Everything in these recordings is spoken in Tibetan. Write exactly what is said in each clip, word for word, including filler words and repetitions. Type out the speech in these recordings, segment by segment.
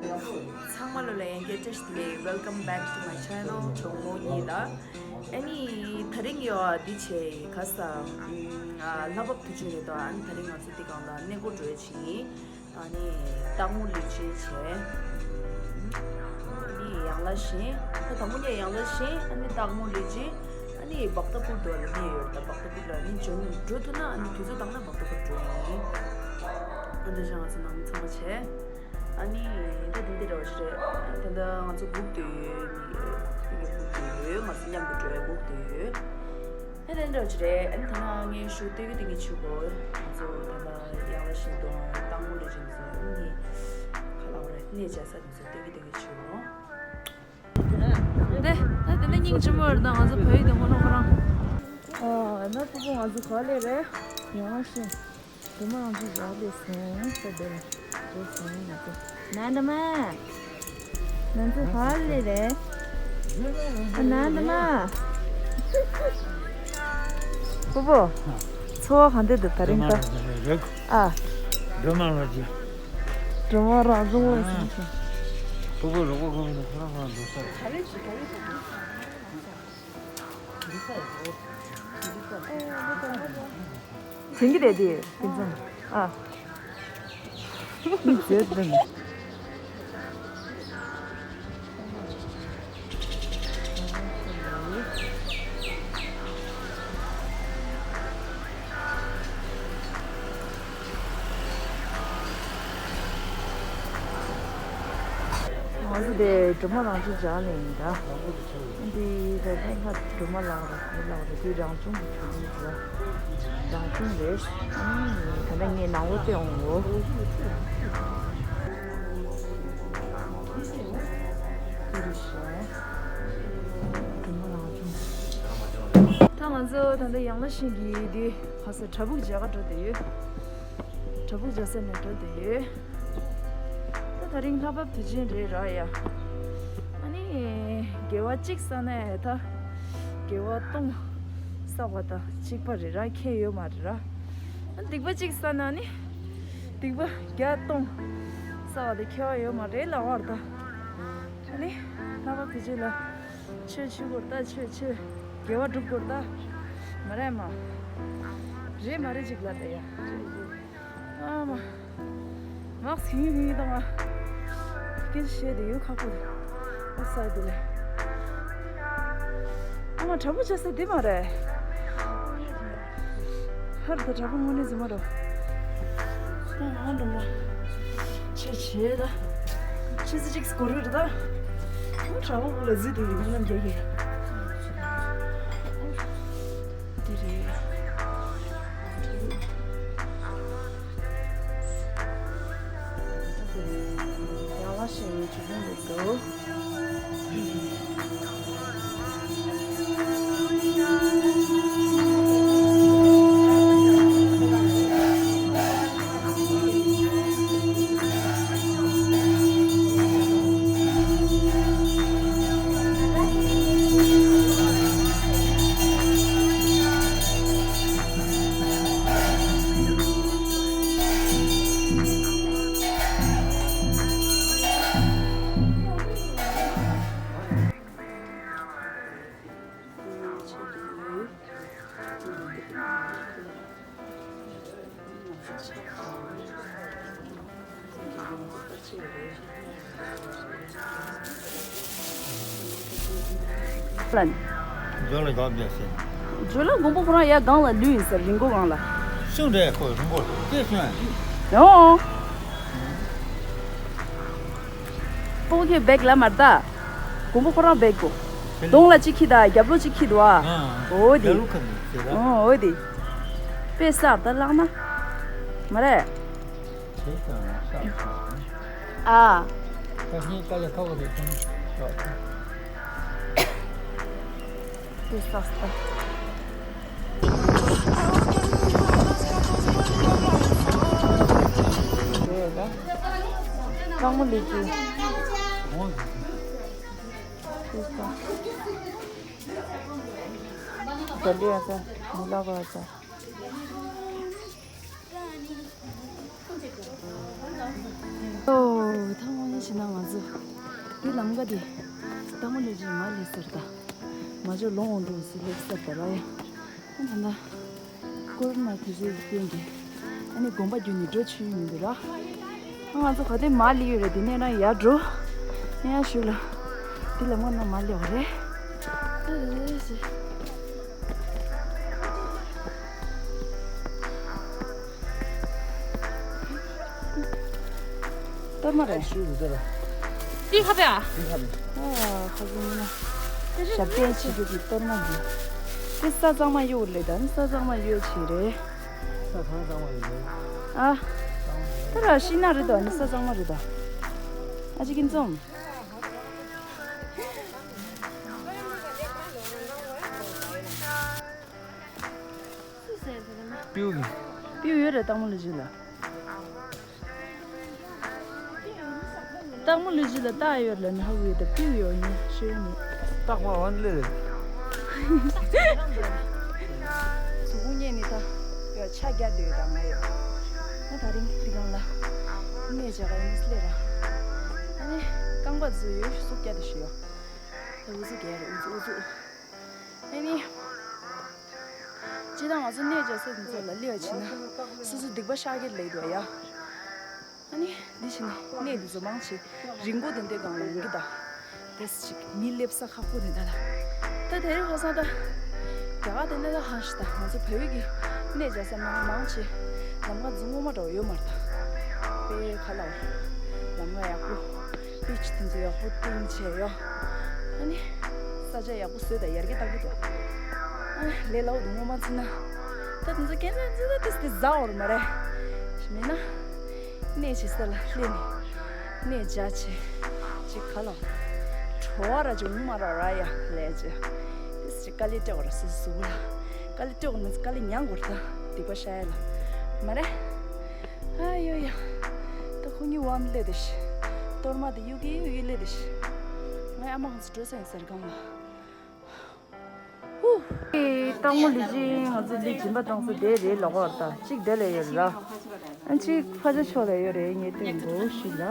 ཚང་མ་ལོ་ལ་ཡང་བསྐྱར་བཀྲ་ཤིས་བདེ་ལེགས། Welcome back to my channel. གྲོགས་མོ་གཉིས་ལ། ཨ་ནི་དེ་རིང་ཡོད་འདི་བྱས་ག་ས་ཨ་ལྷ་བབས་དུས་ཆེན་རེད་དོ། ཨ་ནི་དེ་རིང་ང་ཚོ་འདི་སྒང་ལ་གནས་སྐོར་འགྲོ་ཡ་ཕྱིན། ཨ་ནི་སྟག་མོ་ལུས་སྦྱིན་བྱས། ཨ་ནི་ཡང་ལ་བཞིན། ད་དང་པོ་ནས་ཡང་ལ་བཞིན། ཨ་ནི་སྟག་མོ་ལུས་སྦྱིན། ཨ་ནི་བག་ཏ་པུར་དུ་ལ་གནས་ཡོད་རེད། ད་བག་ཏ་པུར་ལ་ནི་འབྱོར་འགྲོ་ཐུབ་ན། ཨ་ནི་དུས་ཚོད་བཏང་ན་བག་ཏ་པུར་འགྲོ་ཡིན། ཨ་འདི་བཞིན་ང་ཚོ་ནང་མི་ཚང་མ་བྱས། ཨ་ནི་ད་དེ་འདི་རེད་བ་ཞིག་རེད། ད་ལྟ་ང་ཚོ་སྒུག་བསྡད་ཡོད། མི་སྒུག་བསྡད་ཡོད། ང་ཚོ་མཉམ་དུ་འགྲོ་ཡ་སྒུག་བསྡད་ཡོད། ཨ་དེ་འདྲ་བ་ཞིག་རེད། ཨ་ནི་ད་ང་ངའི་ཞུ་སྟོད་གི་དེ་ངའི་ཆུ་གོ། ང་ཚོ་ད་ལྟ་ཡག་ལ་ཞིག་འདུག་སྟག་མོ་ལུས་སྦྱིན་ཚོ་ཨ་ནི་ཁ་ལག་རེད། གནས་བཅའ་ས་དེ་ཚོ་སྟོད་གི་དེ་ངའི་ཆུ་གོ། དེ་ད་དེ་ནས་སྙིང་རྗེ་མོ་རེད། ད་ང་ཚོ་བོད་ཡིག་དེ་ངོ་ནོ་ཁོ་རང་། ཨ་ན་ཕུ་བོ་ང་ཚོ་ག་ལེ་རེད། ཡང་ཞིག་འབྲུ་མ་རང་ཚོ་རག་ལས་སོང་ས་དེར་འགྲོ་སོང་། ང་ཚོ་ན་འདྲ་མ། ང་ཚོ་ག་ལེ་རེད། ཨ་ན་འདྲ་མ། ཕུ་བོ། འཚོ་བ་ག་འདྲ་འདུག་ད་རིང་ད། ཨ། འབྲུ་མ་ལ་ཅི། འབྲུ་མ་རང་བཟུང་བ་ཟིན་ཅིང་། ཕུ་བོ་རོགས་པ་གང་ཡིན་ཁོ་རང་ཁོ་རང་འགྲོ་ས་རེད། དྲན་གྱི་རེད་དེ་ཁྱེད་ཚོ། ཨ། མི་བཟོས་དོན། ང་ཚོ་དེ་སྒྲོལ་མ་རང་བྱུང་སྦྱངས་ནས་ཡིན་ད། འདི་ད་ལྟ་ང་སྒྲོལ་མ་ལགས་རེད། ཁོ་ལགས་རེད། འདི་རང་བྱུང་གི་བྱུང་ཡིན་ད། རང་བྱུང་རེད། ཨ་ནི་ད་ལྟ་ངས་ནང་ལོགས་བལྟས་འོང་ངོ་། ད་ང་ཚོ་ད་ལྟ་ཡང་ལ་ཤིང་གི་འདི་ག་ས་བྲག་ཕུག་མཇལ་ག་འགྲོ་བསྡད་ཡོད། བྲག་ཕུག་མཇལ་ས་ནས་འགྲོ་བསྡད་ཡོད། ད་དེ་རིང་ལྷ་བབས་དུས་ཆེན་རེད་ར་ཡ། ཨ་ནི་དགེ་བ་གཅིག་བསགས་ན་ད་དགེ་བ་སྟོང་བསགས་པ་དང་གཅིག་པ་རེད་ར། ཁྱད་ཡོད་མ་རེད་ར། ཨ་སྡིག་པ་གཅིག་བསགས་ན་ནི་སྡིག་པ་བརྒྱ་སྟོང་བསགས་པ་དང་ཁྱད་པར་ཡོད་མ་རེད་ལབ་པ་རེད་ད། ཨ་ནི་ལྷ་བབས་དུས་ཆེན་ལ་ཆོས་ཞུ་དགོས་རེད་ད། ཆོས་ཆོས་དགེ་བ་སྒྲུབ་དགོས་རེད་ད། མ་རེད་མ། རེད་མ་རེད་ཅིག་ལབ་ད་ཡ། ཨ་མ། མག་སི་ཧིང་ཧིང་དང་ང་སྐད་ཆ་བཤད་དེ་ཡོད་ཁག་པོ་དེ། ཨ་སའི་དེ་ལས། ཨ་མ་དྲ་འབུ་བྱ་ས་དེ་མ་རེད། ཧར་ད་དྲ་འབུ་དངོས་གནས་རྫུན་མ་རེད། ཨ་མ་འགྲོ་མ། ཆེ་ཆེ་ད། ཆེ་ས་ཅིག་སྐོར་རེད་ད། ཨ་དྲ་འབུ་ལ་ཟི་དེ་ཡོད་ན་རྒྱ་གི། དེ་རེད། ཡང་བ་ཞིག་ནས་བྱུང་བ་འདུག་ཟེར། ལན། ཇོ་ལ་ག་བྱས་ཟེར། ཇོ་ལ་མགོན་པོ་ཁོ་རང་ཡ་སྒང་ལ་ལུས་ཡིན་ཟེར། རི་མགོ་སྒང་ལ། ཤིང་འདྲ་ཁོ་རི་མགོ་སྐྱེས་སོང་། ཡོང་། སྤོ་ཁྱོད་བེག་ལ་མར་ལྟ། མགོན་པོ་ཁོ་རང་བེག་གོ། གདོང་ལ་གཅིག་ཁྱི་དང་རྒྱབ་ལོགས་གཅིག་ཁྱི་འདུག་ཨ། ཨོ་དེ། རྒྱབ་ལོགས་ཁ་ནས་ཟེར་ལ། ཨོ་ཨོ་དེ། དཔེ་བསགས་ད་ལགས་ན། མ་རེད། བྱས་ཙང་ཤག་ཤག་ཨ། ད་ངས་དཀའ་ལས་ཁག་པོ་རེད་དེ་ནི་ཤག་ཤག་དེ་བསགས་ས། དེ་ལ་སྐར་མ་ལས་ཀྱི་འོང་། དེ་བསགས། དེ་ལས་ཨ་ཙི་མི་ལ་བ་ཨ་ཙི། ཨོ། ཐང་། ཕྱིན་ན་ང་ཚོ་འདི་ལམ་ཀ་འདི་སྟག་མོ་ལུས་སྦྱིན་མར་སླེབས་ཚར་ད། མ་འཇོག་ལོང་འོང་འགྲོ་ཟེར་སླེབས་ཚར་ད་ར་ཡ། ཨ་ད་ད་ཀོ་རོ་ན་དུས་ཚོད་ཀྱི་རྐྱེན་གྱིས་ཨ་ནི་དགོངས་པ་བརྒྱུད་ནས་འགྲོ་ཆོག་ཡོད་མི་འདུག་ར། ཨ་ང་ཚོ་ག་དེ་མར་སླེབས་ཡོད་རེད། འདི་ནས་རང་ཡར་འགྲོ། ཡ་ཞུ་ལ། འདི་ལམ་ཀ་ན་མར་སླེབས་པ་རེད། ཨ་ཟེ། གཏོར་མ་རེད། ཤུ་རུ་དེ་ལ། ཏི་ཁ་པེ་ཨ། ཏི་ཁ་པེ། ཨ་ཁ་ཟུམ་ན། ཞབས་བརྟན་བྱེད་རྒྱུ་གི་གཏོར་མ་ཡིན། དེ་ས་གཙང་མ་གཡུག་ལེ་དང་ས་གཙང་མ་གཡུག་བྱེད་རེད། ས་གང་གཙང་མ་ཡིན་རེད། ཨ། ད་ར་ཤི་ན་རེད་དོ་ནི་ས་གཙང་མ་རེད་དོ། ཨ་ཅིག་གིན་ཙོམ། སྤྲེའུ་གི། སྤྲེའུ་ཡོད་རེད་སྟག་མོ་ལུས་སྦྱིན་ལ། སྟག་མོ་ལུས་སྦྱིན་ལ་སྟག་ཡོད་ལ་ནི་ཧ་གོ་ཡོད་ད། སྤྲེའུ་ཡོད་ཡིན་ཤེས་ཡོད་མེད། སྟག་མ་འོན་ལེ། གཟུགས་པོ་རྙེད་ནི་ད། ཡོད་ཆ་རྒྱ་སྡོད་ཡོད་ད་ང་ཡོད། ང་ད་རིང་འདི་གང་ལ། གནས་བྱ་ག་ཡིན་སླེ་ར། ཨ་ནི་རྐང་པ་ཟུ་ཡོད་གཟུགས་རྒྱ་དེ་ཞུ་ཡོད། ད་འུ་ཚུགས་རྒྱ་རེད་འུ་ཚུགས་འུ་ཚུགས། ཨ་ནི། སྤྱིར་བཏང་ང་ཚོ་གནས་བཅའ་ས་དེ་ཚོ་ལ་སླེབས་པ་བྱས་ན་སོ་སོ་སྡིག་པ་བཤགས་ཀྱི་ལེགས་འདུག་ཡ། ཨ་ནི་འདི་བྱས་ནས་གནས་འདི་ཚོ་མང་ཆེ་རི་མགོ་དེ་འདྲའི་སྒང་ལ་ཡོང་གི་ད། དེ་ཅིག་མི་སླེབས་ས་ཁག་པོ་དེ་འདྲ་ལ། ད་དེ་རིང་ཧ་སང་ད་རྒྱ་གར་དེ་འདྲ་ལ་ཧ་ཤི་ད་ང་ཚོ་བལ་ཡུལ་གྱི་གནས་བཅའ་ས་མང་མང་ཆེ་ལམ་ཁ་འཛུགས་ངོ་མ་འདྲ་བ་ཡོད་མ་རེད་ད། དཔེ་ཁ་ལ་ལམ་ཁ་ཡག་པོ། པིཆ་དེ་ཚོ་ཡག་པོ་བཏིང་བྱས་ཡོད། ཨ་ནི། ས་ཆ་ཡག་པོ་བཟོས་དང་ཡར་རྒྱས་བཏང་གི་འདུག་ཨ་ནི་ལས་སླ་བོ་འདུག་ངོ་མ་བརྩིས་ན། ད་དེ་ཚོ་སྐད་ཆ་བརྩིས་ན་ཏིས་ཏིས་ཟ་འོར་མ་རེད། ཞེས་མིན་ན། གནས་ཆེ་ས་ལ་སླེབས་ནས། གནས་བཅའ་ཆེ། ཅིག་ག་ལ། བྲོ་བ་ར་ཅིག་འོང་མ་ར་ར་ཡ་ལས་ཅི། ཏིས་ཅིག་དཀའ་ལས་སྤྲད་འོར་སུ་སུ་ལ། དཀའ་ལས་སྤྲད་འོར་མི་ཚོ་དཀའ་ལས་མྱངས་འོར་ད། སྡིག་པ་བཤགས་ཡ་ལ། མ་རེད། ཨ་ཡོ་ཡ། ད་ཁོ་གཉིས་བམ་ལེ་དེ་ཤི། གཏོར་མ་དེ་གཡུག་གི་གཡུག་གི་ལེ་དེ་ཤི། ངའི་ཨ་མ་ཁོང་ཚོ་འགྲོ་ས་ཡིན་ཟེར་གང་ལ། ཧུ། སྟག་མོ་ལུས་སྦྱིན་ང་ཚོ་ལུས་སྦྱིན་པ་བཏང་ས་དེ་རེད་ལོག་བར་ད་གཅིག་དེ་ལ་ཡོད་ར། ཨ་གཅིག་ཕ་ཇ་ཕྱོགས་ལ་ཡོད་རེད་ངས་སྟོན་དགོས་ཞུས་ལ།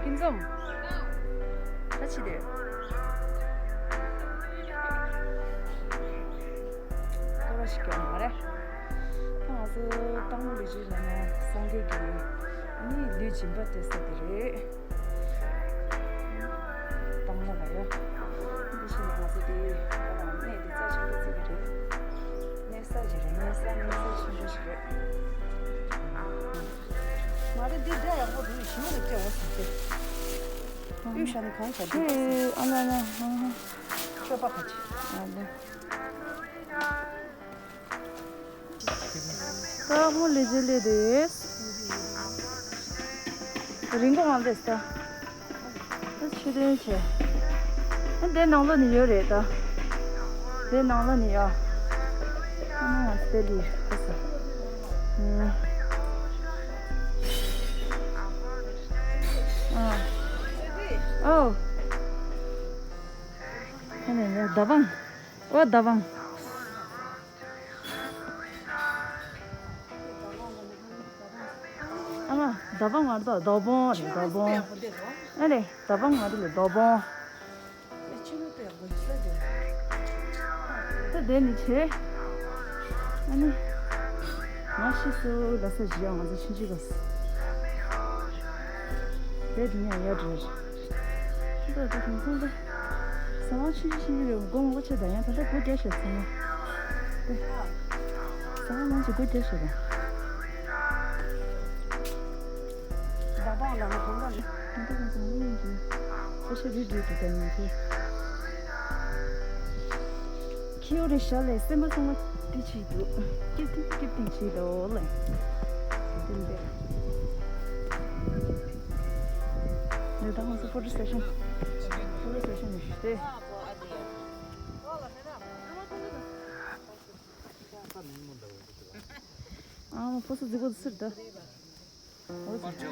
ཀིན་ཙོམ། ད་ཕྱི་དེ། ཀོ་ར་ཞིག་ཀྱང་མ་རེད། ད་ང་ཚོ་སྟག་མོ་ལུས་སྦྱིན་ལ་ན་སངས་རྒྱས་ཀྱི་ཨ་ནི་ལུས་སྦྱིན་པ་སྤྲད་ས་དེ་རེད། སྟག་མོ་ལ་ཡོད། འདི་ཕྱི་ནས་ང་ཚོ་དེ་ད་ལ་གནས་དེ་རྩ་ཆེན་པོ་བརྩི་གི་རེད། གནས་ས་ཞིག་རེད། གནས་ས་གནས་ས་ཆེན་པོ་ཞིག་རེད། མ་རེད་འདི་འདྲ་ཡག་པོ་འདུག་ཞིམ་པོ་རེད་སྤྲད་འོ་ཟེར་ཏེ། དབུས་ཤ་ནི་གང་བྱ་འདུག་ཨ་ན་ན་ཧང་ཧང་། སྤྱོད་པ་ག་ཅི། ཨ་ལེ། སྟག་མོ་ལུས་སྦྱིན་ལས་དེ། རིང་པོ་ངང་བསྡད་ས། ད་ཆུ་དོན་བྱས། ཨ་འདི་ནང་ལོགས་ནས་ཡོད་རེད་ད། འདི་ནང་ལོགས་ནས་ཡོད། ཨ་ང་ཚོ་དེ་ལི་ཧ་ས། ཨ། ཨོ། ཨ་ནི་ཡ་ད་བང་། ཨོ་ད་བང་། ཨ་མ། ད་བང་མ་རེད་ད། ད་བོང་རེད། ད་བོང་། ཨ་རེད། ད་བང་མ་རེད་ལ་ད་བོང་། ད་དེ་ནི་ཆེ། ཨ་ནི། ང་ཤི་སོ་ལ་ས་བཞི་ཡང་ང་ཚོ་ཆུང་ཆུང་ག་ས། དེ་དེ་ནི་ཡ་འགྲོ་རེད། ད་ད་དེང་སང་ད། ཟ་མ་ཆུང་ཆུང་ཆུང་ཆུང་རེད། སྒོ་ངོ་ཆེ་ད་ཡང་ད་ལྟ་སྒོ་རྒྱག་ཤག་ཚང་མ། ད། ཟ་མ་མང་ཆེ་སྒོ་རྒྱག་ཤག་ད། ཟ་བང་ལ་ང་གང་ག་རེད། ད་ད་ད་ད་ཡིན་གྱི། ཁ་ཤས་རིག་རིག་ཏུ་ད་ཡིན་གྱི། ཁྱེའུ་རེ་ཞར་ལས་སེམས་པ་སོང་བ་དེ་ཅིག་འདུག་སྐྱིད་ཐིང་སྐྱིད་ཐིང་ཅིག་ལོ་ལ། དེ་འདྲ། འདི་ད་ང་ཚོ་ཕོ་ཊོ་སེ་ཤན། ཕོ་ཊོ་སེ་ཤན་ནས་ཞུས་ཏེ། ཨ་མ་ཕོ་སོ་རྫིག་པོ་ཟེར་ད། འོ་ཙི།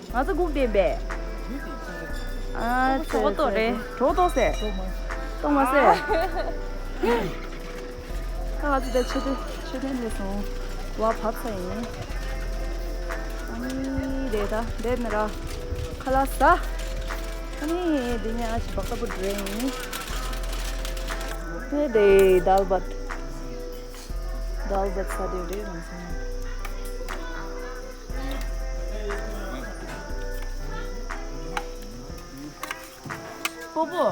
ང་ཚོ་སྒུག་བསྡད་པས། ཨ་ཙི། གྲོད་ཁོག་ལྟོགས་རེད། གྲོད་ཁོག་ལྟོགས་སེ། ལྟོགས་མ་སེ། ད་ང་ཚོ་ད་མཆོད་རྟེན། མཆོད་རྟེན་སླེབས་སོང་། བ་བབས་ཚར་ཡིན། ཨ་ནི་རེད་ད། འདིར་ནི་ར་ཁ་ལག་ཟ། ཨ་ནི་འདི་ནས་ཨ་ཅེ་སྦག་ཏ་པོ་འགྲོ་ཡིན། ཨེ་དེ་དཱལ་བད། དཱལ་བད་ཟ་འདོད་རེད་ང་ཚོ། སྤོ་བོ།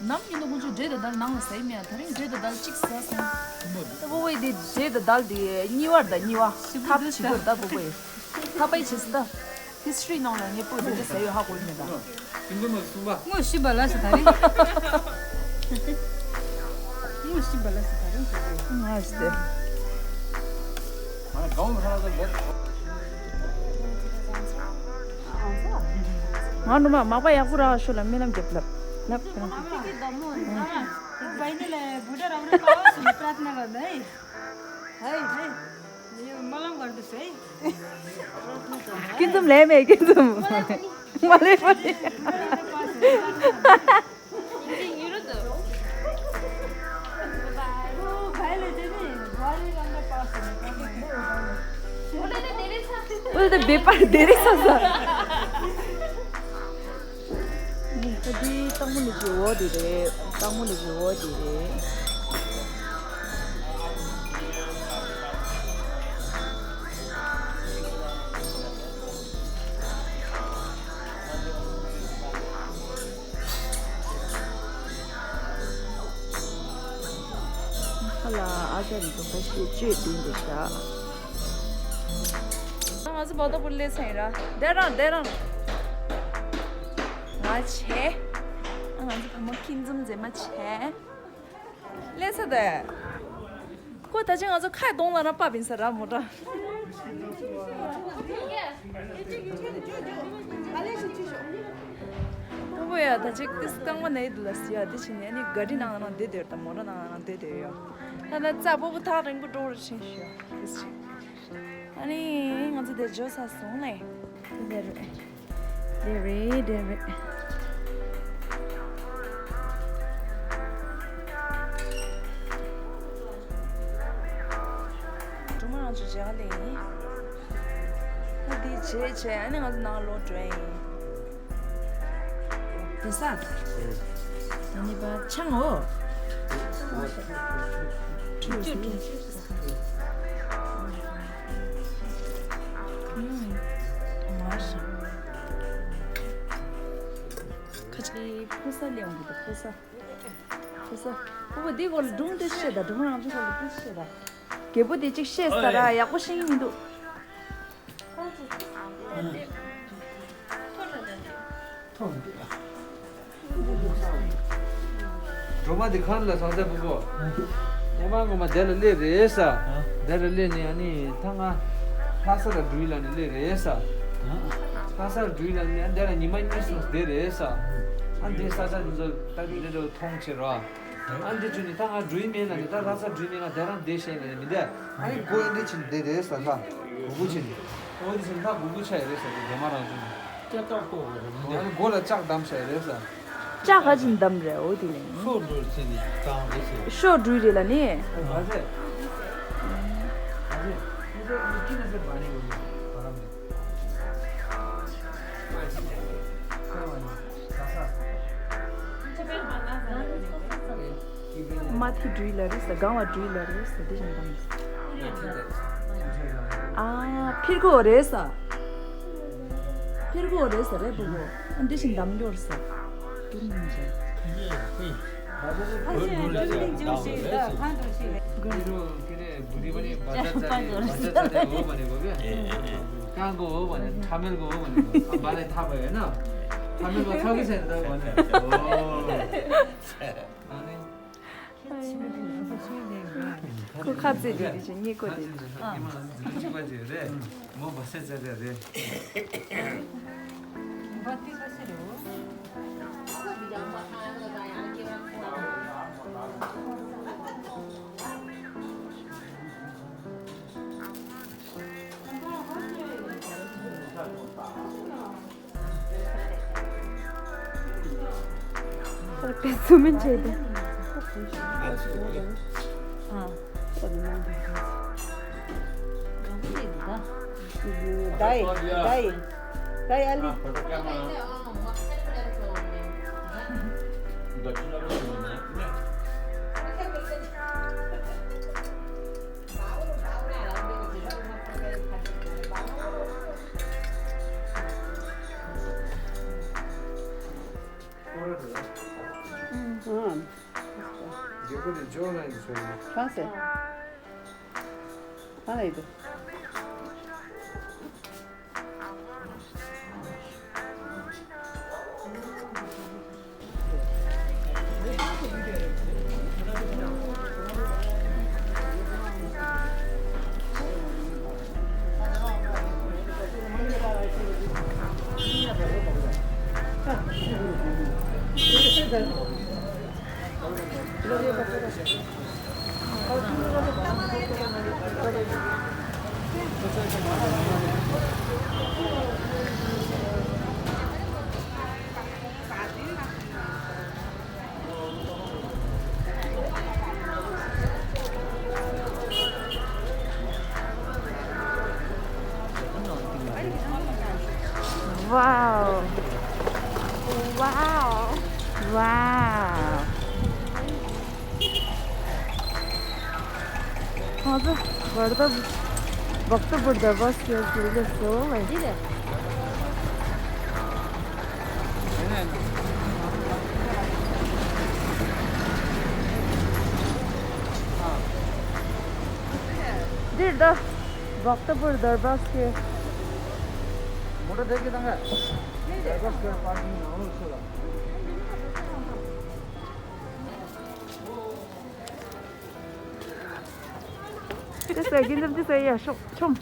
ནམ་ཡིན་ན་ཁོང་ཚོས་འབྲས་དང་དཱལ་ནང་ལ་ཟ་ཡི་མེད་ཨ། དེ་རིང་འབྲས་དང་དཱལ་གཅིག་ཟ་སོང་། ད་སྤོ་བོ་ཡིས་དེ་འབྲས་དང་དཱལ་དེ་གཉིས་པར་ད་གཉིས་པ་ཐབ་བྱེད་དགོས་ད་སྤོ་བོ་ཡིས། ཐབ་པའི་བྱེད་སྲིད་ད། ཧིས་ཊོ་རི་ནང་ལ་ངས་སྤོ་དེ་འདྲ་ཟ་ཡོད་ཧ་གོ་ཡི་མེད་ད། ཁྱིམ་ཚང་མ་གསུམ་པ། ངོ་ཤེས་པ་ལ་ཟེར་ད་རེད། ངོ་ཤེས་པ་ལ་ཟེར་ད་རེད། ང་ཤེས་ཏེ། ང་ནུ་མ་མག་པ་ཡག་པོ་རག་ཤོ་ལ་སྨོན་ལམ་རྒྱབ་ལབ་ལབ། སྐྱིད་འཛོམས་ལས་མེད་སྐྱིད་འཛོམས། མ་ལས་མ་ལས། འོ་ད་བེ་པར་དེ་རེད་ས་ས། ཨ་འདི་སྟག་མོ་ལི་ཀྱི་འོ་དེ་རེད། སྟག་མོ་ལི་ཀྱི་འོ་དེ་རེད། ཁ་ལ་ཨ་ཅག་གི་འདུག་ཁ་ཤས་བཅོས་བསྡད་འདུག་ཤག་ང་ཚོ་སྦག་ཏ་པོ་སླེབས་ཚར་ཡིན་ར། བསྡད་རང་བསྡད་རང་། ང་བྱས། ཨ་ང་ཚོ་བུ་མོ་ཁྱིམ་འཛོམས་མཛེས་མ་བྱས། སླེབས་ཚར་དེ། ཁོ་ད་ཅི་ང་ཚོ་ཁ་གདོང་ལ་ར་པ་བིན་ས་ར་མོ་ཏྲ། ཁོ་བོ་ཡ། ད་ཅིག་ཏིས་རྐང་པ་ན་ཡི་འདུག་ལ་ཟེར་ཡ་དེ་བྱས་ནས་ཨ་ནི་ག་རི་ནང་ལ་བསྡད་སྡོད་དང་མོ་ཊ་ནང་ལ་བསྡད་སྡོད་ཡོད། ད་ད་རྩ་སྤོ་བོ་ཐག་རིང་པོ་འགྲོ་རུ་ཕྱིན་ཤོག་ཏིས་ཅིག་ཨ་ནི་ང་ཚོ་དེ་འབྱོར་ཚར་སོང་ལེ། དེ་རེད། དེ་རེད་དེ་རེད། སྒྲོལ་མ་རང་ཚོ་མཇལ་ཁ་ལེན་ཡིན། ཨ་དེ་བྱས་བྱས་ཨ་ནི་ང་ཚོ་ནང་ལོག་འགྲོ་ཡིན། དེ་ས། ད་ནི་པ་ཆང་འོ། ཁྲུང་ཆུ་ཁྲུང་ཆུ། ཁ་ཅིག་ཕོ་ས་ལེན་འོང་གི་འདུག་ཕོ་ས། ཕོ་ས། ཕོ་བོ་འདི་སྐོར་ལ་སྒྲུང་དེ་བཤད་ད། སྒྲུང་རང་ཚོ་སྐོར་ལ་དེ་བཤད་ད། རྒད་པོ་དེ་ཅིག་བཤད་ས་ར་ཡག་པོ་ཤེས་ཀྱི་མི་འདུག་སྒྲོལ་མ་འདི་གང་ལ་སང་ཚེ་ཕུ་གོ། ཉི་མ་ངོ་མ་དེ་ལ་སླེབས་རེད་ས། དེ་ལ་སླེབས་ནས་ཨ་ནི་ཐང་ང་ལྷ་ས་ལ་འགྲུལ་ལ་ནི་སླེབས་རེད་ས། ལྷ་ས་ལ་འགྲུལ་ལ་ནི་ཨ་དེ་ལ་ཉི་མ་གཉིས་སོང་བསྡད་རེད་ས། ཨ་འདི་ས་ཆ་འདི་ཚོ་ད་འདི་འདྲ་མཐོང་ཆེ་རོ། ཨ་འདི་ཚོ་ནི་ད་ང་འགྲུལ་མེད་ལ་ནི་ད་ལྷ་ས་འགྲུལ་མེད་ང་དེ་རང་བསྡད་ཤེས་ལ་ནི་མི་འདས། ཨ་ནི་སྒོ་ཨེ་འདི་ཕྱིན་བསྡད་རེད་ས་ལྷ། གུ་གུ་ཕྱིན། ཨོ་འདི་ཕྱིན་ད་གུ་གུ་ཆ་ཡི་རེད་ས་འདི་རྒྱ་མ་རང་ཚོ་ནི། ལྕགས་ཐག་ཐོག་གི་རེད་མོ། ཨ་ནི་སྒོ་ལ་ལྕགས་བསྡམས་ཤག་རེད་ས། ལྕགས་ག་ཅིག་བསྡམས་རེད་འོ་དེ་ལས། ཤོག་འགྲོ་ཟེར་ནས་བཏང་རེད་ཟེར། ཤོག་འགྲུལ་རེད་ལ་ནི། ཨ་ཟེར། ཨ་ཟེར། ཨ་ཟེར། ཨ་ཟེར། ཨ་ཟེར། ཨ་ཟེར། ཨ་ཟེར། མ་ཐི་འགྲུལ་ལ་རེད་ཟེར། སྒང་ལ་འགྲུལ་ལ་རེད་ཟེར། འདི་བཞིན་བསྡམས་ཟེར། ཨ་ཕིར་གོ་རེད་ཟེར། ཕིར་གོ་རེད་ཟེར་རེད་བུ་གོ། འདི་བཞིན་བསྡམས་འགྱོར་ཟེར། ཏུར་མིན་ཅན། ཁོ་ཁ་རྩེ་དེ་དེ་ཆེ་ཉེ་ཁོ་དེ། ཁོ་དེ་ཚོ་མིན་བྱས་ཏེ། ཨ། ཁོ་དེ་མིན་འདུག་ད་ཡི་ད་ཡི་ད་ཡི་ཨ་ལི། Wow. Wow. Wow. ང་ཚོ་བར་ད་བག་ཏུ་བུར་ད་བ་སྐྱེལ་དུ་སླེབས་སོང་ལེ། འདི་རེད། འདིར་ད་བག་ཏུ་བུར་ད་བ་སྐྱེལ། མོ་ཊ་དེ་གི་དང་ག་ད་བ་སྐྱེལ་པར་ཀིང་ནང་ལོགས་ཚུད་ལ། དེ་ཟེར་གྱིན་འདུག་དེ་ཟེར་ཡ་ཤོག་ཆོམ།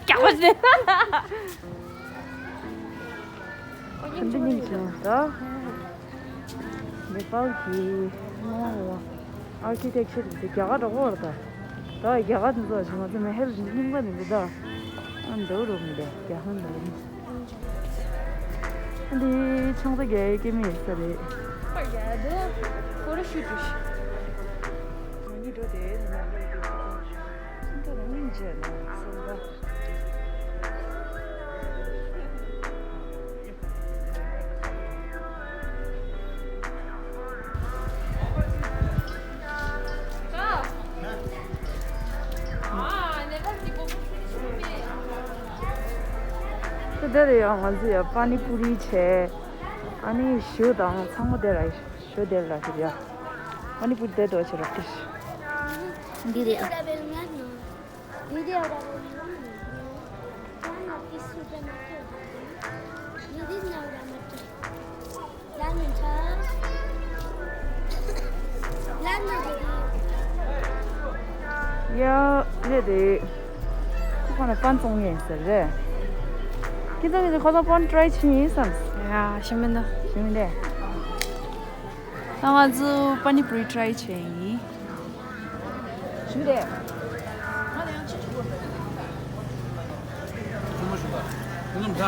རྒྱག་པ་ཟེར། ཨོ་ འདི་སྙིང་རྗེ་ད། ནེ་པཱལ་གྱི་ཨར་ཀི་ཊེག་ཆར་དེ་རྒྱ་གར་འདྲ་པོ་རེད་ད། ད་རྒྱ་གར་དེ་ཚོ་ཞིག་ང་ཚོ་མེ་ཧེལ་སྙིང་པ་ནི་འདི་ད། ཨ་འདྲ་པོ་རུ་མི་འདུག་རྒྱ་ཧན་འདྲ་པོ་ནི། འདི་ཆང་ས་རྒྱག་ཡས་སྐྱེ་མི་ཡོད་ས་རེད། པར་རྒྱག་འདུག་སྐོར་ཞུ་དུ་ཞུ། ང་གཉིས་འགྲོ་དེ་ནི་མ་རེད། ཁྱིམ་ཐོག་ལ་སྙིང་རྗེ་ན་སེམས་པ། དེ་འདྲ་ཡང་ང་ཚོ་ཡང་པ་ནི་པུ་རི་བྱས། ཨ་ནི་ཞུ་དང་ཚང་མ་དེ་ལ་ཞུ་དེ་ལ་ཞུ་ཡ། པ་ནི་པུ་རི་དེ་དོ་ཆེ་རོགས་ཏིས། འདི་རེད། ཡ་རེད་རེད། ཁོ་ཁོ་ན་པན་བཙོང་ངེས་ཟེར་རེད། ཁྱེད་ཚོ་ཁྱེད་ཚོ་ཁོ་ཚོ་པན་ཊི་རའི་བྱེད་ཡིན་བསམ། ཡ་ཞིམ་མིན་འདུག་ཞིམ་མིན་འདུག་ད་ང་ཚོ་པ་ནི་པུ་རི་ཊི་རའི་བྱེད་ཡིན། ཞུ་རེད། ཐུང་མ་ཞུ་ག་ཐུང་ངམ་ད།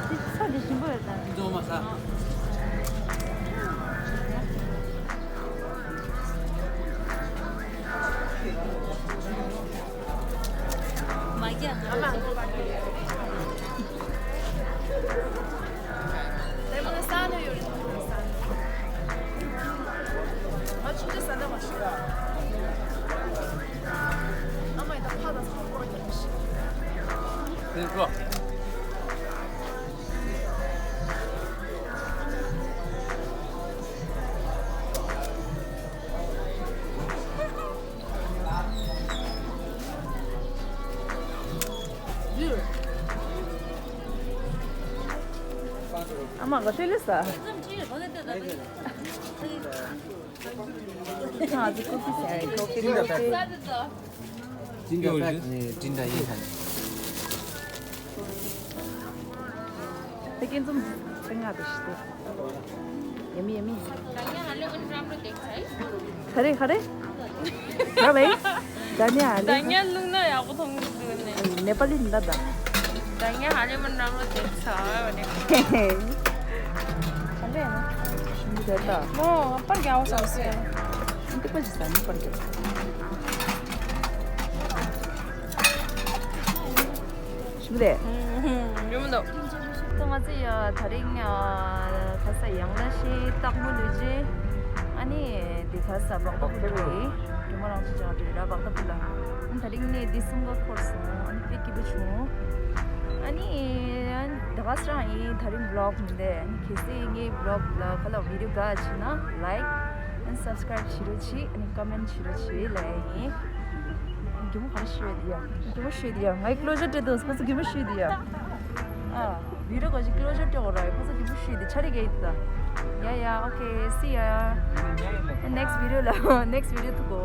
འདི་ཚོ་འདི་ཞིམ་པོ་ཡོད་ད། འདི་ཚོ་མ་ཟ། མ་རྒྱག་ཨ་མ། ཨ་མ་ག་ཤེད་ལས་ས། ང་ཚོ་ཀོ་ཕི་ཟ་ཡ་ཡིན། ཀོ་ཕི་ཀོ་ཕི། ཅིན་ཏ་པེག་ནས་ཅིན་ཏ་ཡིན་ཧན། ད་ཀན་ཙུམ་ཚང་ང་དུ་ཤི་ཏེ། ཡ་མི་ཡ་མི། ག་རེ་ག་རེ། ག་རེ། ད་ཉ་ཨ་ལེ། ད་ཉ་བླུགས་ན་ཡག་པོ་མཐོང་གི་འདུག་ནས། ནེ་པ་ལི་འདི་ད། ད་ཉ་ཧ་ལེ་མོན་རམ་རོ་དེ་ཚ་བ་ནས། ག་རེ་ཡ་ན། ཞིམ་གི་ཟེར་ད། མོ་པར་རྒྱག་བ་བསམ་སོང་། འདི་པ་ཞིག་ཟ་ནི་པར་རྒྱག་ཞིམ་རེད། ཡོད་མི་འདུག་ད་ང་ཚོ་ཡ་དེ་རིང་ཡ་ག་ས་ཡང་ལ་ཤི་སྟག་མོ་ལུས་རྗེས། ཨ་ནི་དེ་ག་ས་བག་ད་པུ་འགྲོ་ཡི། རི་མོ་རང་ཚོ་ཅང་དྲི་ར་བག་ད་པུ་ལ། ཨ་ནི་དེ་རིང་ནས་དེ་གསུམ་ཀ་འཁོར་སོང་། ཨ་ནི་དཔེ་སྐྱིད་པོ་བྱུང་། ཨ་ནི་ད་ག་ས་རང་ཡིན་དེ་རིང་བི་ལོག་མི་འདེ། ཨ་ནི་གལ་སྲིད་ངའི་བི་ལོག་ལ་ག་ལ་བི་ཌིའོ་དགའ་བྱུང་ན་ལའིཀ། ཨན་སབ་སི་ཀ་རའིབ་བྱེད་རོགས་བྱེད། ཨན་ཀོ་མེན་ཊི་བྱེད་རོགས་བྱེད་ལབ་ཡིན། རྒན་མོ་ག་རེ་ཤོད་དེ་ཡ། རྒན་མོ་ཤོད་དེ་ཡ། ངའི་ཀློ་ཇར་སྤྲད་འདུག་ཁོ་ཚོ་རྒན་མོ་ཤོད་དེ་ཡ། ཨ། བི་ཌིའོ་ག་ཅིག་ཀློ་ཇར་སྤྲད་དགོས་ར། ཁོ་ཚོ་རྒན་མོ་ཤོད་དེ་ཆ་རེ་ག་ཡིན་ད། ཡ་ཡ། ཨོ་ཁེ། སི་ཡ། ནེག་སི་བི་ཌིའོ་ལ། ནེག་སི་བི་ཌིའོ་ཐུག་གོ།